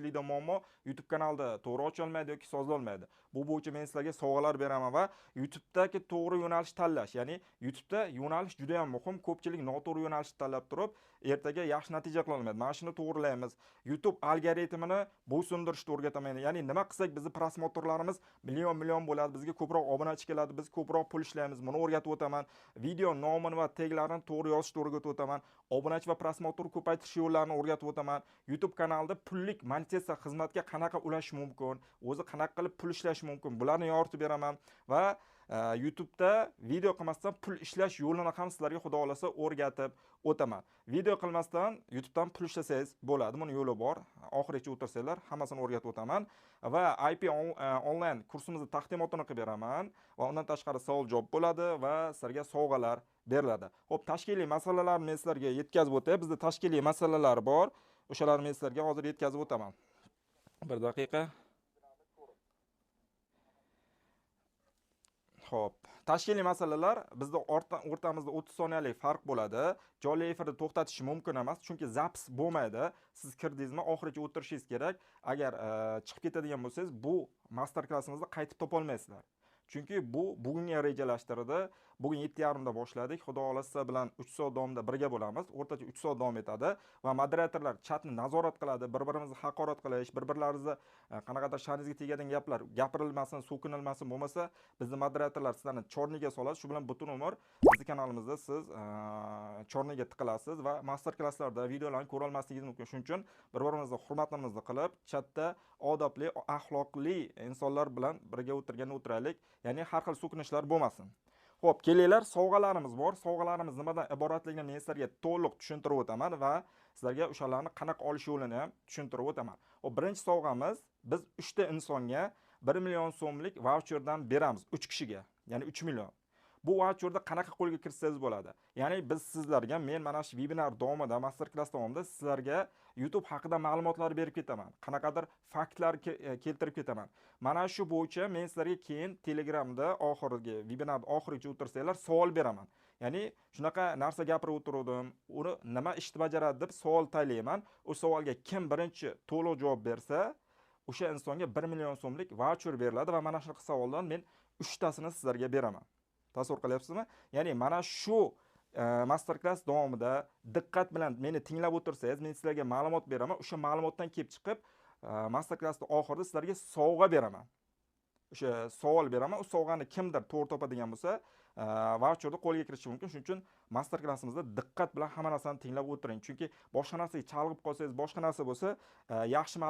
Ko'pchilikda muammo, YouTube kanalda to'g'ri ocha olmaydi yoki sozla olmaydi. Bu bo'yicha men sizlarga sovg'alar beraman va YouTube'dagi to'g'ri yo'nalish tanlash, ya'ni YouTube'da yo'nalish juda ham muhim. Ko'pchilik noto'g'ri yo'nalishni tanlab turib, ertaga yaxshi natija qila olmaydi. Mana shuni to'g'rilaymiz. YouTube algoritmini bo'ysundirishni o'rgataman. Ya'ni nima qilsak bizni просмотр larimiz million million bo'ladi, bizga ko'proq obunachi keladi, biz ko'proq pul ishlaymiz. Buni o'rgatib o'taman. Video nomini va teglarini to'g'ri yozishni o'rgatib o'taman. Obunachi va просмотр ko'paytirish yo'llarini o'rgatib o'taman. YouTube kanalida pullik monetizatsiya xizmatga qanaqa ulash mumkin, o'zi qanaqa qilib pul ishlash mumkin, bularni yoritib beraman va YouTube'da video qilmasdan pul ishlash yo'lini ham sizlarga xudo xohlasa o'rgatib o'taman. Video qilmasdan YouTube'dan pul ishlasangiz bo'ladi. Buni yo'li bor. Oxirigacha o'tirsanglar, hammasini o'rgatib o'taman va IP onlayn kursimizni taqdimotini qilib beraman va undan tashqari savol javob bo'ladi va sizlarga sovg'alar beriladi. Xo'p, tashkiliy masalalarni men sizlarga yetkazib o'tay. Bizda tashkiliy masalalar bor. O'shalarni men sizlarga hozir yetkazib o'taman. Bir daqiqa. Xo'p, tashkiliy masalalar bizda o'rtamizda 30 soniyalik farq bo'ladi. Jonli efirni to'xtatish mumkin emas, chunki запись bo'lmaydi. Siz kirdingizmi, oxirigacha o'tirishingiz kerak. Agar chiqib ketadigan bo'lsangiz, bu master klassimizni qaytib topa olmaysizlar. Chunki bu bugunga rejalashtirildi. Bugun 7:30da boshladik. Xudo xohlasa sizlar bilan 3 soat davomida birga bo'lamiz. O'rtacha 3 soat davom etadi va moderatorlar chatni nazorat qiladi. Bir-birimizni haqorat qilish, bir-birlaringizni qanaqadir sha'ningizga tegadigan gaplar gapirilmasin, so'kinilmasin, bo'lmasa bizni moderatorlar sizlarni chorniga soladi. Shu bilan butun umr bizni kanalimizda siz chorniga tiqilasiz va master klasslarda videolarni ko'ra olmasligingiz mumkin. Shuning uchun bir-birimizni hurmatimizni qilib, chatda odobli, axloqli insonlar bilan birga o'tirganda o'tiraylik. Ya'ni har xil so'kinishlar bo'lmasin. Xo'p, kelinglar, sovg'alarimiz bor. Sovg'alarimiz nimadan iboratligini men sizlarga to'liq tushuntirib o'taman va sizlarga o'shalarni qanaqa olish yo'lini ham tushuntirib o'taman. Xo'p, birinchi sovg'amiz, biz 3 ta insonga 1 million so'mlik voucherdan beramiz, 3 kishiga, ya'ni 3 million. Bu voucherni qanaqa qo'lga kiritsangiz bo'ladi? Ya'ni biz sizlarga, men mana shu webinar davomida, master klass davomida sizlarga YouTube haqida ma'lumotlar berib ketaman. Qanaqadir faktlar keltirib ketaman. Mana shu bo'yicha men sizlarga keyin Telegramda oxirgi webinarda oxirigacha o'tirsanglar savol beraman. Ya'ni shunaqa narsa gapirib o'tirdim, uni nima ishni bajaradi deb savol taylayman. U savolga kim birinchi to'liq javob bersa, o'sha insonga 1 million so'mlik voucher beriladi va mana shunaqa savoldan men 3 tasini sizlarga beraman. Tasavvur qilyapsizmi? Ya'ni mana shu master klass davomida diqqat bilan meni tinglab o'tirsangiz, men sizlarga ma'lumot beraman. O'sha ma'lumotdan kelib chiqib, master klassning oxirida sizlarga sovg'a beraman. O'sha savol beraman. U sovg'ani kimdir to'g'ri topadigan bo'lsa, voucherni qo'lga kiritishi mumkin. Shuning uchun master klassimizda diqqat bilan hamma narsani tinglab o'tiring. Chunki boshqa narsaga chalg'ib qolsangiz, boshqa narsa bo'lsa, yaxshi